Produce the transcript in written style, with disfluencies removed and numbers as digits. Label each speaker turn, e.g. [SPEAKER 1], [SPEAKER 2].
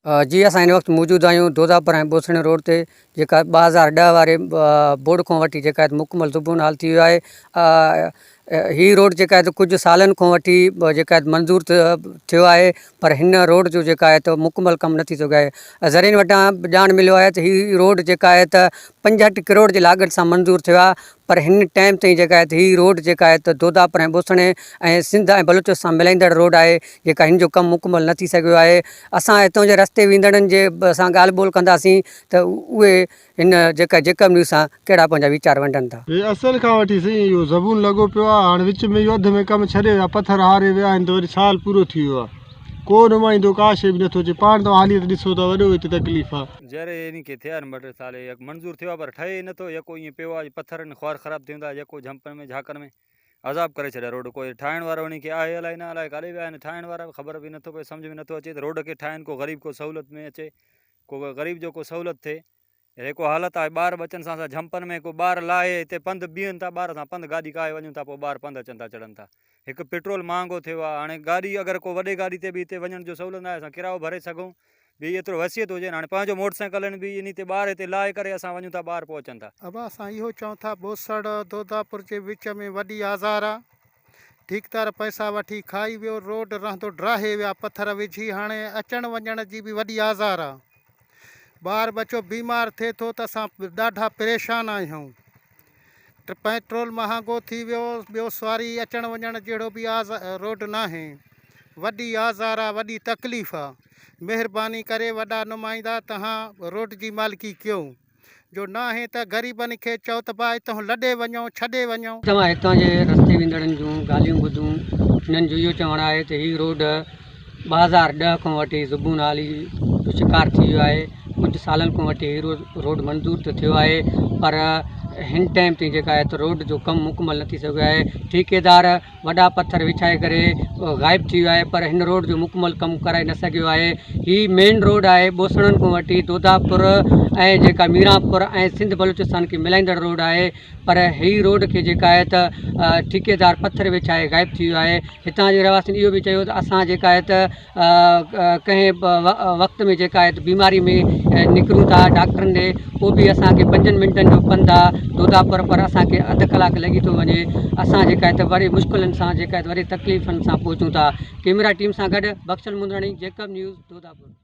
[SPEAKER 1] جي اسان هن وقت موجود آهيون دوداپور ۽ ٻوسڻي روڊ تي جيڪا 2010 واري بورڊ کان وٺي جيڪا مڪمل زبون حال ٿي ويو آهي هي روڊ جيڪا آهي ته ڪجهه سالن کان وٺي جيڪا آهي منظور ٿيو آهي پر هن روڊ جو جيڪا آهي ته مڪمل ڪم نه ٿي سگهيو آهي ذريعن وٽان ڄاڻ مليو آهي ته هي روڊ جيڪا آهي ته 65 ڪروڙ جي لاڳت سان منظور ٿيو آهي پر هن ٽائيم تائين جيڪا آهي ته هي روڊ جيڪا آهي ته دوداپور ۽ ٻوسڻي ۽ سنڌ ۽ بلوچستان سان ملائيندڙ روڊ آهي جيڪا هن جو ڪم مڪمل نه ٿي سگهيو آهي اسان هتان جي رستي ويندڙن جي سان ڳالهه ٻولهه ڪنداسين ته اهي هن جيڪا جيڪب نيوز سان ڪهڙا پنهنجا ويچار ونڊن ٿا.
[SPEAKER 2] هي اصل کان وٺي سائين اهو زبون لڳو پيو آهي هاڻ وچ ۾ اهو اڌ ۾ ڪم ڇڏي ويا پٿر هاري ويا آهن ته وري سال پورو ٿي ويو آهي ڪو نمائندو ڪا شي به نٿو اچي پاڻ توهان هلي ته ڏسو ته وڏو هتي تڪليف آهي.
[SPEAKER 3] جهري انهي کي ٿيا آهن ٻه ٽي سال يڪ منظور ٿيو آهي پر ٺهي ئي نٿو يڪو ائين پيو آهي پٿر آهن خوار خراب ٿي ويندا يڪو جهمپن ۾ جهاڪن ۾ عذاب ڪري ڇڏيا روڊ ڪوئي ٺاهڻ وارو انهي کي آهي الائي نه الائي ڪاڏي ويا آهن ٺاهڻ وارا به خبر به نٿو پئي سمجهه ۾ نٿو اچي ته روڊ کي ٺاهن ڪو غريب ڪو سهولت ۾ اچي ڪو غريب جو ڪو سهولت ٿئي هي ڪو حالت آهي ٻار ٻچن سان اسان جهمپن ۾ ڪو ٻار لاهي هتي پنڌ بيهن ٿا ٻار اسان پنڌ گاڏي ڪاهي وڃون ٿا پوء ٻار پنڌ اچن ٿا چڙهن ٿا هڪ پيٽرول مهانگو ٿيو آهي هاڻي گاڏي اگر ڪو وڏي گاڏي تي به هتي وڃڻ جو سهولت ناهي اسان ڪرايو ڀري سگهون به ايترو حيثيت هجي نه هاڻي پنهنجو موٽر سائيڪل آهن به انهي تي ٻار هتي لاهي ڪري اسان وڃون ٿا ٻار پوء اچن ٿا.
[SPEAKER 4] ابا اسان اهو چئون ٿا ٻوسڙ دوداپور جي وچ ۾ وڏي آزار آ ٺيڪدار پئسا وٺي کائي ويو روڊ رهندو ڊاهي ويا پٿر وجهي هاڻي اچڻ وڃڻ جي به وڏي آزار آ ٻار ٻچو بيمار ٿئي ٿو ته اسان ڏاڍا پريشان آهيون. پيٽرول مهانگو ٿي ويو، ٻيو سواري اچڻ وڃڻ جهڙو به روڊ ناهي. وڏي آزار آ، وڏي تڪليف آ. مهرباني ڪري وڏا نمائندا توهان روڊ جي مالڪي ڪيو. جو ناهي ته غريبن کي چئو ته ڀاء اتهون لڏي وڃو، ڇڏي وڃو.
[SPEAKER 1] توهان هتان جي رستي ويندڙن جون ڳالهيون ٻڌون، هنن جو اهو چوڻ آهي ته هي روڊ 2010 کان وٺي زبون حالي جو شڪار ٿي ويو آهي، ڪجهه سالن کان وٺي هي روڊ منظور ته ٿيو آهي پر هن ٽائيم تائين جيڪا آهي ته روڊ جو ڪم مڪمل نه ٿي سگهيو آهي، ٺيڪيدار وڏا پٿر وڇائي ڪري غائب ٿي ويو آهي پر هن روڊ جو مڪمل ڪم ڪرائي نه سگهيو آهي هي مين روڊ آهي ٻوسڙن کان وٺي دوداپور ۽ جيڪا ميرانپور ۽ سنڌ بلوچستان کي ملائيندڙ روڊ آهي پر هي روڊ کي جيڪا آهي ته ٺيڪيدار پٿر وڇائي غائب ٿي ويو آهي هتان جي رهواسين اهو به چيو ته اسان جيڪا آهي ته ڪنهن به وقت ۾ جيڪا آهي بيماري ۾ نڪرون ٿا ڊاڪٽرن ڏي پوء به اسانکي پنجن منٽن جو پنڌ آهي دوداپور پر اسانکي اڌ ڪلاڪ لڳي ٿو وڃي اسان جيڪا آهي ته وڏي مشڪلن سان جيڪا آهي وڏي تڪليفن سان پهچون ٿا ڪيمرا ٽيم سان گڏ بخشل مندراڻي جيڪب نيوز دوداپور.